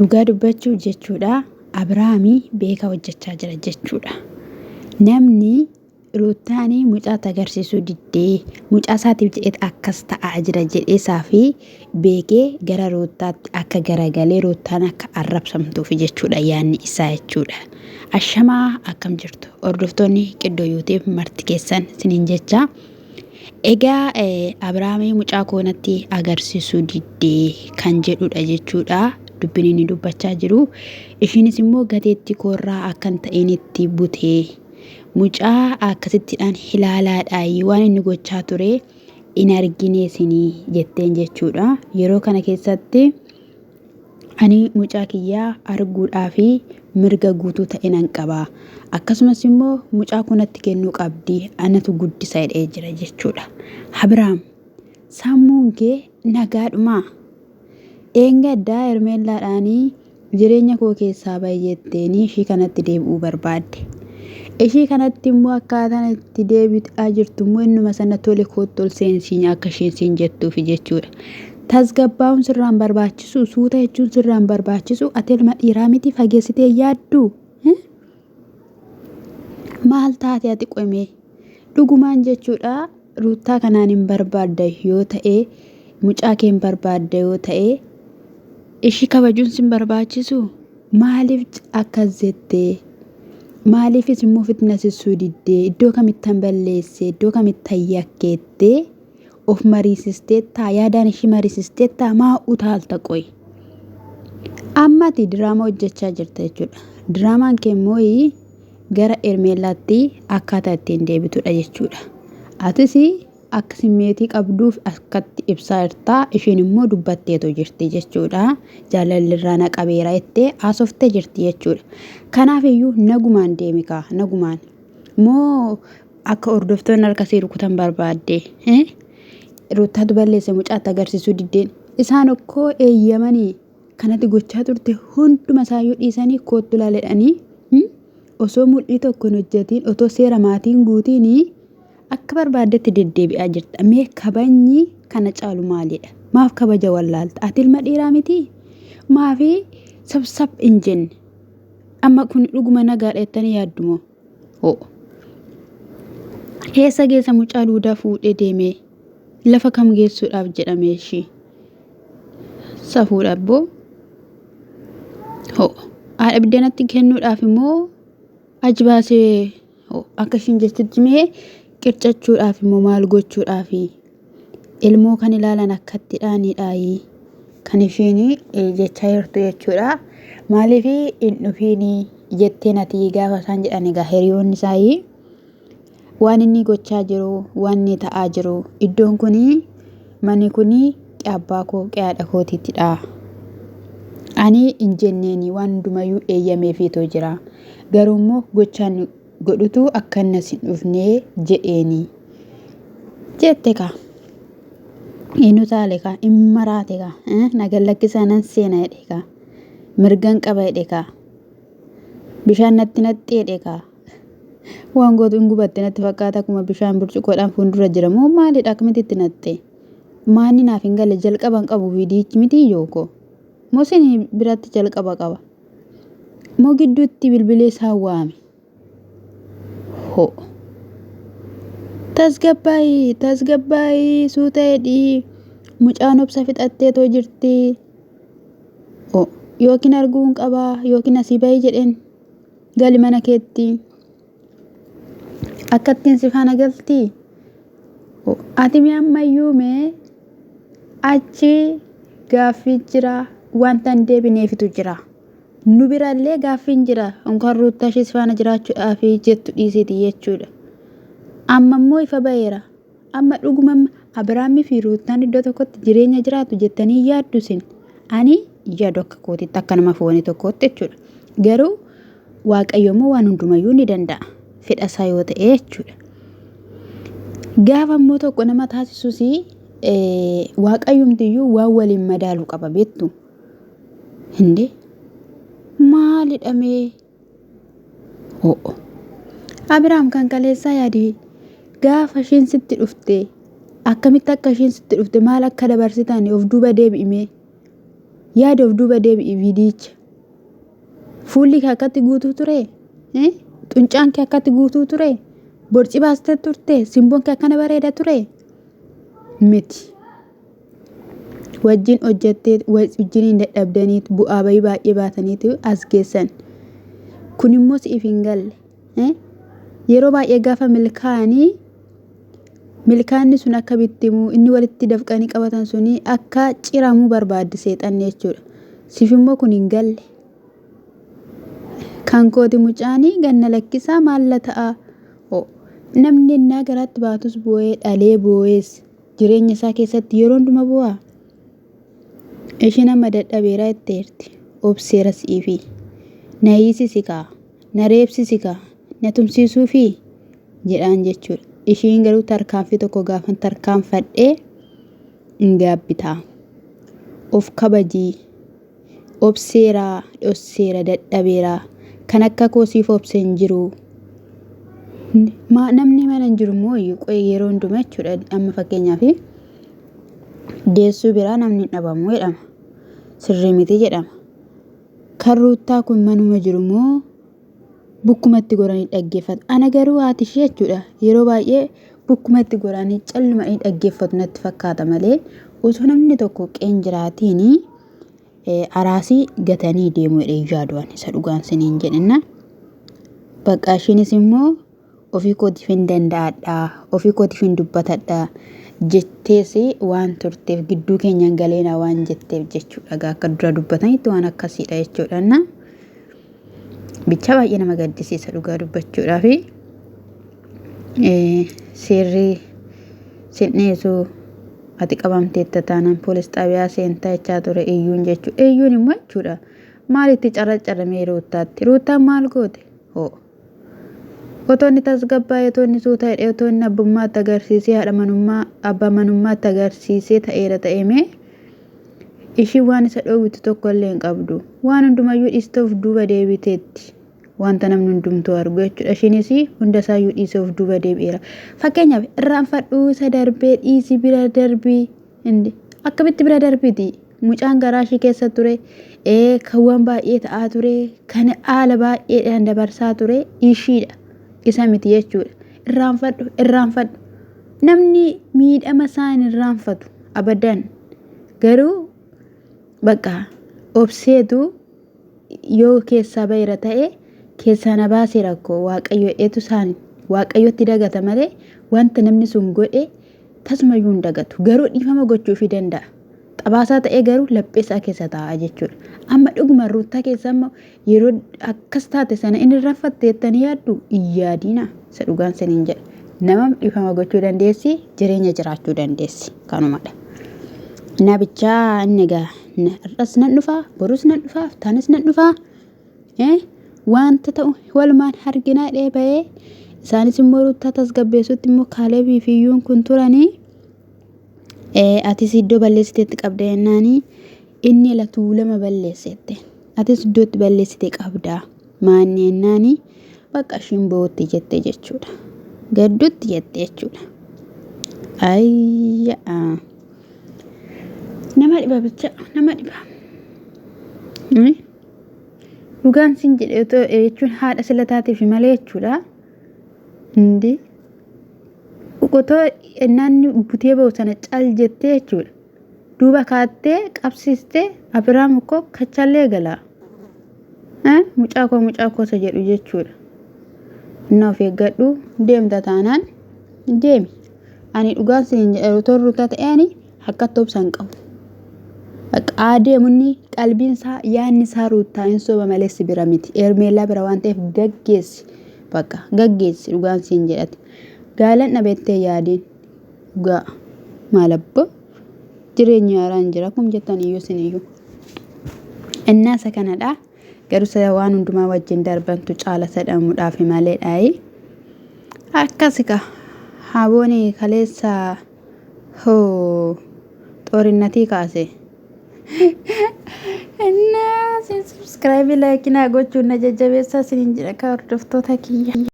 Dhugaa dubbachuuf jechuudha Abiraami beeka hojjechaa jira jechuudha. Namni Ruuttaani mucaatti agarsiisuu diddee mucaa isaatiif jedheet akkas ta'aa jira jedhee isaa fi beekee gara Ruuttaatti akka garagalee Ruuttaan akka arrabsamtuuf jechuudha yaadni isaa jechuudha. Ashamaa akkam jirtu hordoftoonni qiddoo yuuteef marti keessan siniin jecha. Egaa Abiraamii mucaa koo natti agarsiisuu diddee kan jedhudha jechuudha. Dubbiin inni dubbachaa jiru. Ishiinis immoo gateettii koorraa akkan ta'initti butee mucaa akkasittidhaan ilaalaadhaa waan inni gochaa ture hin argine isinii jetteen jechuudha. Yeroo kana keessatti Ani mucaa kiyya arguudhaaf mirga guutuu ta'e nan qaba. Akkasumas immoo mucaa koo natti kennuu qabdi, anatu guddisa jedhee jira jechuudha. Abiraam, sammuun kee nagaadhumaa? Dheengaddaa Hermeellaadhaanii jireenya koo keessaa ba'i jetteenii ishii kanatti deebi'uu barbaadde. Ishii kanatti immoo akkaataan itti deebi'aa jirtu immoo innuma sana tole koottu ol seensiin akka isheen siin jettuufi jechuudha. Tasgabbaa'uun sirraa hin barbaachisu, suuta jechuun sirraa hin barbaachisu, ati ilma dhiiraa miti fageessitee hin yaadduu? Maal taate ati qoyimee? Dhugumaan jechuudha ruuttaa kanaan hin barbaadda yoo ta'e, mucaa kee hin barbaadda yoo ta'e, ishii kabajuun sin barbaachisu? Maaliif akkas jettee? Maaliifis immoo ofitti na sissuu diddee? Iddoo kamittan balleesse? Iddoo kamittan yakkeettee? Of mariisisteettaa? Yaadaan ishii mariisisteettaa? Maa utaalta qoy? Amma ati diraama hojjechaa jirta jechuudha. Diraamaan kee immoo gara Ermeellaatti akkaataa ittiin deebitudha jechuudha. Atis akka simmeetii qabduuf akkatti ibsaa jirta. Ishiin immoo dubbatteetu jirti jechuudha. Jaalalli irraa na qabeera jettee haasoftee jirti jechuudha. Kanaaf iyyuu nagumaan deemi kaa nagumaan. Moo akka hordoftoonni harka sii rukutan barbaadde? Ruuttaatu balleesse mucaatti agarsiisuu diddeen. Isaan okkoo eeyyamanii kanatti gochaa turte hunduma isaayyuu dhiisanii koottu laaledhanii osoo mul'ii tokko hin hojjetiin otoo seera maatiin guutiin akka barbaaddetti deddeebi'aa jirta. Mee kabajni kana caalu maalidha? Maaf kabaja wallaalta? Ati ilma dhiiraa mitii? Maafi sabsab hin jenne? Amma kun dhuguma nagaadha jettanii yaaddumoo? Ho. Eessa geessa mucaa duudaa fuudhee deemee? Lafa kam geessuudhaaf jedhamee ishii? Safuudha abboo. Ho. Haadha biddeenatti kennuudhaaf immoo achi baasee ho. Akka ishiin jettutti mee qircachuudhaaf immoo maal gochuudhaafi? Ilmoo kan ilaalan akkatti dhaaniidhaayi kan ishiin jechaa jirtu jechuudha. Maaliif hin dhufiin jetteen ati gaafa isaan jedhan egaa hiriyoonni isaayii waan inni gochaa jiru waan inni ta'aa jiru iddoon kun manni kun abbaa koo haadha kootiitidha. Ani hin jenneeni waan hundumayyuu eeyyameefiitoo jira. Garuu immoo gochaan godhutu akka inni as hin dhufnee jedheeni. Jette kaa. Hin utaale kaa. Hin maraate kaa. Na gad lakkisaa nan seena jedhe kaa. Mirgan qaba jedhe kaa. Bishaan natti naxxi jedhe kaa. Waan gootu hin gubatte natti fakkaata akkuma bishaan burcuqqoodhaan fuuldura jira moo maalidha akkamitti itti naxxe? Maanni naaf hin galle jalqaba hin qabu viidiyichi miti ijooko. Moo isin biratti jalqaba qaba? Moo gidduutti bilbilee isaan waame? Ho. Tasgabbaa'i, tasgabbaa'i, suuta jedhi. Mucaan obsa fixatteetoo jirti. Ho. Yookiin arguu hin qabaa, yookiin asii bahi jedheen. Gali mana keetti. Akkattiin si faana galtii? Ho. Ati mee ammayyuu mee achi gaaffii jira wanta hin deebineefitu jira. Nu birallee gaaffiin jira unkaan ruuttaa ishee si faana jiraachuudhaaf jettu dhiisiiti jechuudha. Amma immoo ifa ba'eera. Amma dhuguma Abiraamii fi Ruuttaan iddoo tokkotti jireenya jiraatu jettanii yaaddu isin. Ani yaadu akka kootitti akka nama foonii tokkootti jechuudha. Garuu Waaqayyo immoo waan hundumayyuu ni danda'a. Fedha isaa yoo ta'e jechuudha. Gaafa immoo tokko nama taasisus Waaqayyumtiyyuu waan waliin madaalu qaba beektu. Hindee maalidha mee? Ho'o. Abiraam kan kaleessaa yaadi gaafa isheen sitti dhufte akkamitti akka isheen sitti dhufte maal akka dabarsitan of duuba deebi'i mee? Yaada of duuba deebi'i viidiyicha. Fuulli kee akkatti guutuu turee? Xuncaan kee akkatti guutuu turee? Borci baastee turtee? Simboon kee akkana bareeda turee? Miti. Wajjin hojjettee wajjiniin dadhabdaniit bu'aa bayii baay'ee baataniitu as geessan. Kun immoo siif hin galle. Yeroo baay'ee gaafa milkaa'anii milkaa'inni sun akka bittimu inni walitti dafqanii qabatan suni akka ciramuu barbaaddi seexanni jechuudha. Siif immoo kun hin galle. Kan kooti mucaanii ganna lakkisaa maalla ta'a. Namni ennaa garaatti baatus boo'ee dhalee boo'ees jireenya isaa keessatti yeroo hunduma boo'aa? Ishiin amma dadhabeera jetteerti. Obseera si'iifi. Na hiisisi kaa. Na reebsisi kaa. Na tumsiisuufii? Jedhaan jechuudha. Ishiin garuu tarkaanfii tokko gaafan tarkaanfadhee hin gaabbitaa. Of kabajii. Obseera, dhosseera, dadhabeera. Kan akka koo siif obse hin jiru. Namni mana hin jiru immoo yeroo hundumaa jechuudha. Amma fakkeenyaaf deessuu biraa namni hin dhabamu jedhama. Sirrii miti jedhama. Kan ruuttaa kun manuma jiru moo bukkumatti goranii dhaggeeffatu. Ana garuu haati ishee jechuudha yeroo baay'ee bukkumatti goranii calluma dhaggeeffatu natti fakkaata malee osoo namni tokko qeen jiraatiin araasii gatanii deemu jedhee yaadu ani isa dhugaan siniin jedhenna. Bakka ishiinis immoo ofii kootiif hin danda'adha ofii kootiif hin dubbatadha jettees waan turteef gidduu keenyan galeena waan jetteef jechuudha. Egaa akka dura dubbatanitti waan akkasiidha jechuudha. Na bichaa baay'ee nama gaddisiisa dhugaa dubbachuudhaaf seerri sin dhiisu ati qabamteetta taanaan poolis xaabiyaa seentaa jechaa ture iyyuun jechuudha. Iyyuun immoo jechuudha maalitti caraccaramee ruuttaatti ruuttaan maal goote hoo. Otoo inni tasgabbaa'ee, otoo inni suuta jedhee, otoo inni abbummaatti agarsiisee, haadha manummaa, abbaa manummaatti agarsiisee ta'eera ta'ee mee ishiin waan isa dhoowwitu tokko illee hin qabdu. Waan hundumayyuu dhiistee of duuba deebiteetti. Wanta namni hundumtuu argu jechuudha. Ishiinis hunda isaayyuu dhiisee of duuba deebi'eera. Fakkeenyaaf irraanfadhuu isa darbee dhiisi bira darbii. Indi akkamitti bira darbiti? Mucaan garaa ishii keessa ture, kan waan baay'ee ta'aa ture, kan haala baay'eedhaan dabarsaa ture ishiidha. Isa miti jechuudha. Irraanfadhu, irraanfadhu. Namni miidhama isaa hin irraanfatu abadan. Garuu bakka obseetu yoo keessaa ba'eera ta'e keessaa na baaseera koo waaqayyo jedheetu isaan waaqayyotti dagata malee wanta namni sun godhe tasumayyuu hin dagatu. Garuu dhiifama gochuufii danda'a. Xabaasaa ta'ee garuu laphee isaa keessa taa'a jechuudha. Amma dhuguma ruuttaa keessa amma yeroo akkas taate sana inni irraanfatte jettanii yaaddu hin yaadina. Isa dhugaan siniin jedha. Nama dhiifama gochuu dandeessi, jireenya jiraachuu dandeessi. Kanumadha. Na bichaa inni egaa har'as nan dhufa, borus nan dhufa, aftaanis nan dhufa. Wanta ta'u walumaan arginaa jedhee ba'ee isaanis immoo ruuttaa tasgabbeessutti immoo kaalebii fi iyyuun kun turanii atis iddoo balleessiteetti qabda jennaanii inni la tuulama balleessette atis iddoo itti balleessite qabda maanni jennaanii bakka ishiin bootti jette jechuudha gaddutti jette jechuudha ayya nama dhiba bicha nama dhiba. Dhugaan sin jedhe otoo jechuun haadha sila taateef malee jechuudha. Indi otoo naanni butee ba'u sana cal jettee jechuudha. Duuba kaattee qabsiistee Abiraam koo kachallee gala. Mucaa koo mucaa koo isa jedhu jechuudha. Inni of eeggadhu deemta taanaan deemi. Ani dhugaan sin jedhe otoo rutaa ta'e ani akkatti obsa hin qabu. Bakka adeemu inni qalbiin isaa yaadni isaa ruuttaa hin soba malee si bira miti. Ermeellaa bira waan ta'eef gaggeessi. Bakka gaggeessi dhugaan siin jedhati. Gaalan dhabettee yaadiin dhugaa maal abboo jireenyi haaraan jira kum jettan iyyuu sin iyyuu. Innaa isa kanadha. Garuu isa waan hundumaa wajjin darbantu caala sadhamuudhaaf maleedhaayi. Akkasi ka habooni kaleessa Hoo xoorinnatii kaase. Innaa sin subscribe like naa gochuun na jajjabeessaa sinin jedha ka hordoftoota kiyya.